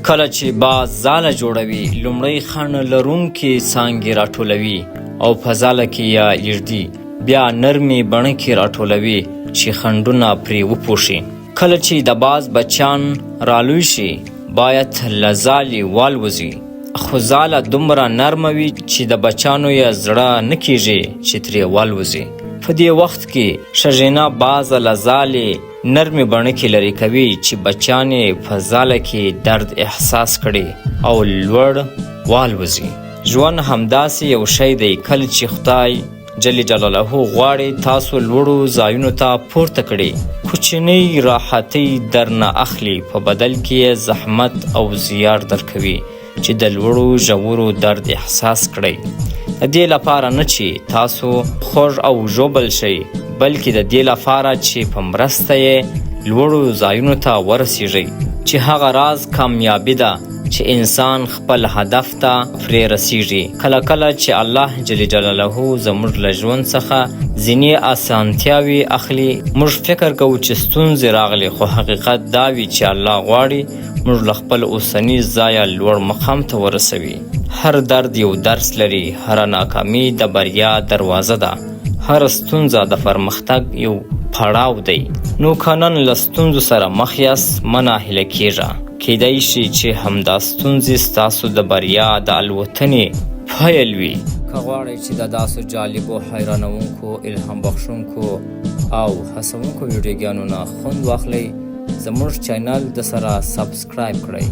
کله چې باز ځاله جوړوي، لومړی خڼ لرونکې څانګې راټولوي او په ځاله کې یې ایږدي، بیا نرمې بڼکې راټولوي چې خنډونه پرې وپوښي. کله چې د باز بچیان رالوی شي، باید له ځالې والوځي، خو ځاله دومره نرمه وي چې د بچیانو یې زړه نه کیږي چې ترې والوځي. په دې وخت کې ښځینه بازه له ځالې نرمې بڼکې لرې کوي چې بچیان یې په ځاله کې درد احساس کړي او لوړ والوځي. ژوند همداسې یو شی دی، کله چې خدای جل جلاله غواړي تاسو لوړو ځایونو ته پورته کړي، کوچنۍ راحتۍ درنه اخلي، په بدل کې یې زحمت او زیار درکوي چې د لوړو ژورو درد احساس کړئ. د دې لپاره نه چې تاسو خوږ او ژوبل شئ، بلکې د دې لپاره چې په مرسته یې لوړو ځایونو ته ورسیږئ، چې هغه راز کامیابي ده چې انسان خپل هدف ته پرې رسیږي. کله کله چې الله جل جلاله زموږ له ژوند څخه ځینې اسانتیاوې اخلي، موږ فکر کوو چې ستونزې راغلې، خو حقیقت دا وي چې الله غواړي موږ له خپل اوسني ځایه لوړ مقام ته ورسوي. هر درد یو درس لري، هره ناکامي د بریا دروازه ده، هره ستونزه د پرمختګ یو پړاو دی. نو که نن له ستونزو سره مخ یاست، مه ناهیله کیږه. کیدای شي چې همدا ستونزې ستاسو د بریا د الوتنې پیل وي. که غواړئ چې د داسو جالبو، حیرانوونکو، الهام بخښونکو او هڅوونکو ویډیوګانو نه خوند واخلئ، زموږ چینل د سره سبسکرایب کړئ.